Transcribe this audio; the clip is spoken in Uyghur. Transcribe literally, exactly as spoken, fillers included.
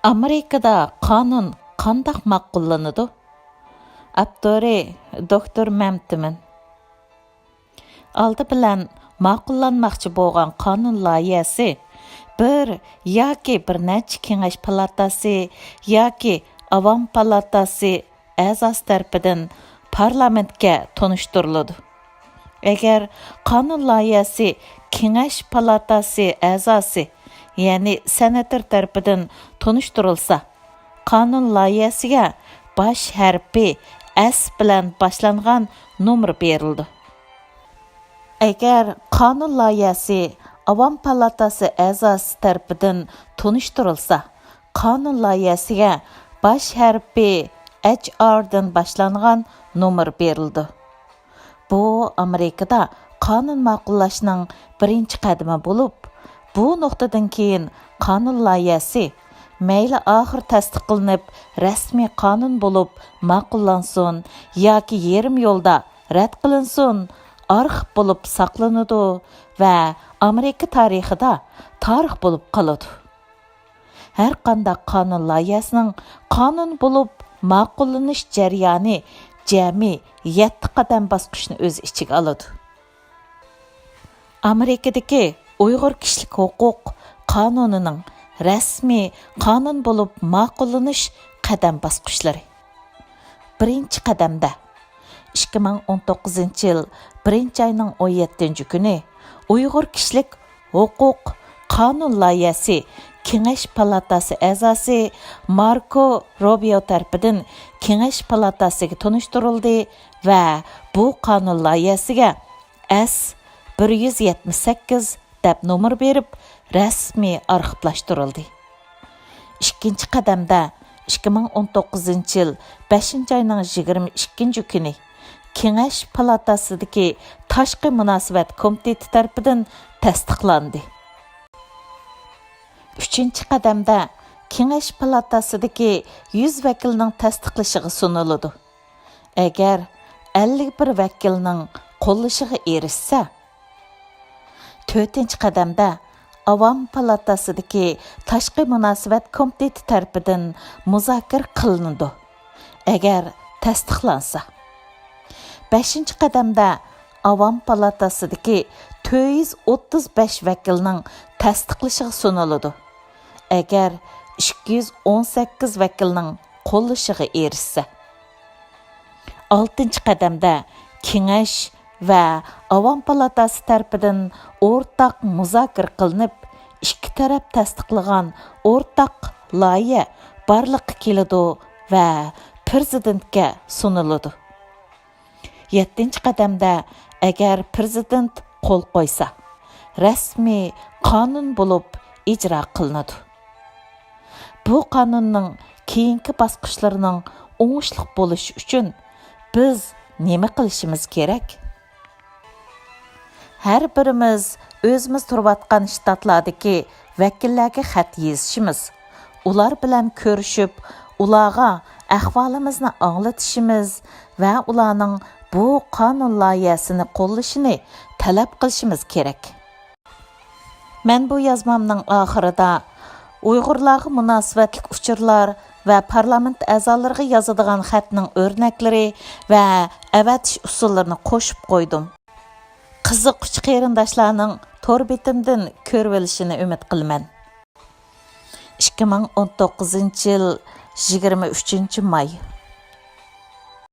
ئامېرىكىدا قانۇن قانداق ماقۇللىنىدۇ؟ ئاپتورى دوكتور مەمتىمىن. ئالدى بىلەن ماقۇللانماقچى بولغان قانۇن لايىھەسى بىر ياكى بىر نەچچە كېڭەش پالاتاسى ياكى ئاۋام پالاتاسى ئەزاسى تەرىپىدىن پارلامېنتكە تونۇشتۇرۇلىدۇ. ئەگەر قانۇن لايىھەسى كېڭەش پالاتاسى ئەزاسى، يەنى سېناتور تەرىپىدىن تونۇشتۇرۇلسا، قانۇن لايىھەسىگە باش ھەرپى ئەس بىلەن باشلانغان نومۇر بېرىلىدۇ. ئەگەر قانۇن لايىھەسى ئاۋام پالاتاسى ئەزاسى تەرىپىدىن تونۇشتۇرۇلسا، قانۇن لايىھەسىگە باش ھەرپى ئەچ ئاردىن باشلانغان نومۇر بېرىلىدۇ. بۇ ئامېرىكىدا قانۇن ماقۇللاشنىڭ بىرىنچى قەدىمى بولۇپ، بۇ نۇقتىدىن كېيىن قانۇن لايىھەسى مەيلى ئاخىر تەستىقلىنىپ رەسمىي قانۇن بولۇپ ماقۇللانسۇن ياكى يېرىم يولدا رەت قىلىنسۇن، ئارخىپ بولۇپ ساقلىنىدۇ ۋە ئامېرىكا تارىخىدا تارىخ بولۇپ قالىدۇ. ھەر قانداق قانۇن لايىھەسىنىڭ قانۇن بولۇپ ماقۇللىنىش جەريانى جەمئىي يەتتە قەدەم باسقۇچنى ئۆز ئىچىگە ئالىدۇ. ئامېرىكىدىكى ئۇيغۇر كىشىلىك ھوقۇق قانۇنىنىڭ رەسمىي قانۇن بولۇپ ماقۇللىنىش قەدەم باسقۇچلىرى. بىرىنچى قەدەمدە، ئىككى مىڭ ئون توققۇزىنچى يىل بىرىنچى ئاينىڭ ئون يەتتىنچى كۈنى ئۇيغۇر كىشىلىك ھوقۇق قانۇن لايىھەسى كېڭەش پالاتاسى ئەزاسى ماركو روبىيو تەرىپىدىن كېڭەش پالاتاسىغا تونۇشتۇرۇلدى ۋە بۇ قانۇن لايىھەسىگە ئەس بىر يۈز يەتمىش سەككىز دەپ نومۇر بېرىپ، رەسمىي ئارخىپلاشتۇرۇلدى. ئىككىنچى قەدەمدە، ئىككى مىڭ ئون توققۇزىنچى يىل بەشىنچى ئاينىڭ يىگىرمە ئىككىنچى كۈنى كېڭەش پالاتاسىدىكى تاشقى مۇناسىۋەت كومىتېتى تەرىپىدىن تەستىقلاندى. ئۈچىنچى قەدەمدە، كېڭەش پالاتاسىدىكى يۈز ۋەكىلنىڭ تەستىقلىشىغا سۇنۇلىدۇ. ئەگەر ئەللىك بىر ۋەكىلنىڭ قوللىشىغا ئېرىشسە، تۆتىنچى قەدەمدە ئاۋام پالاتاسىدىكى تاشقى مۇناسىۋەت كومىتېتى تەرىپىدىن مۇزاكىرە قىلىنىدۇ، ئەگەر تەستىقلانسا. بەشىنچى قەدەمدە ئاۋام پالاتاسىدىكى تۆت يۈز ئوتتۇز بەش ۋەكىلنىڭ تەستىقلىشىغا سۇنۇلىدۇ، ئەگەر ئىككى يۈز ئون سەككىز ۋەكىلنىڭ قوللىشىغا ئېرىشسە. ئالتىنچى قەدەمدە كېڭەش ۋە ئاۋام پالاتاسى تەرىپىدىن ئورتاق مۇزاكىرە قىلىنىپ، ئىككى تەرەپ تەستىقلىغان ئورتاق لايىھە بارلىققا كېلىدۇ ۋە پىرېزىدېنتكە سۇنۇلىدۇ. يەتتىنچى قەدەمدە، ئەگەر پىرېزىدېنت قول قويسا، رەسمىي قانۇن بولۇپ ئىجرا قىلىنىدۇ. بۇ قانۇننىڭ كېيىنكى باسقۇچلىرىنىڭ ئوڭۇشلۇق بولۇشى ئۈچۈن بىز نېمە قىلىشىمىز كېرەك؟ ھەر بىرىمىز ئۆزىمىز تۇرۇۋاتقان شتاتلاردىكى ۋەكىللەرگە خەت يېزىشىمىز، ئۇلار بىلەن كۆرۈشۈپ، ئۇلارغا ئەھۋالىمىزنى ئاڭلىتىشىمىز ۋە ئۇلارنىڭ بۇ قانۇن لايىھەسىنى قوللىشىنى تەلەپ قىلىشىمىز كېرەك. مەن بۇ يازمامنىڭ ئاخىرىدا ئۇيغۇرلارغا مۇناسىۋەتلىك ئۇچۇرلار ۋە پارلامېنت ئەزالىرىغا يازىدىغان خەتنىڭ ئۆرنەكلىرى ۋە ئەۋەتىش ئۇسۇللىرىنى قوشۇپ قويدۇم. قىزىققۇچى قېرىنداشلارنىڭ تور بېتىمدىن كۆرۈۋېلىشىنى ئۈمىد قىلىمەن. ئىككى مىڭ ئون توققۇزىنچى يىل يىگىرمە ئۈچىنچى ماي.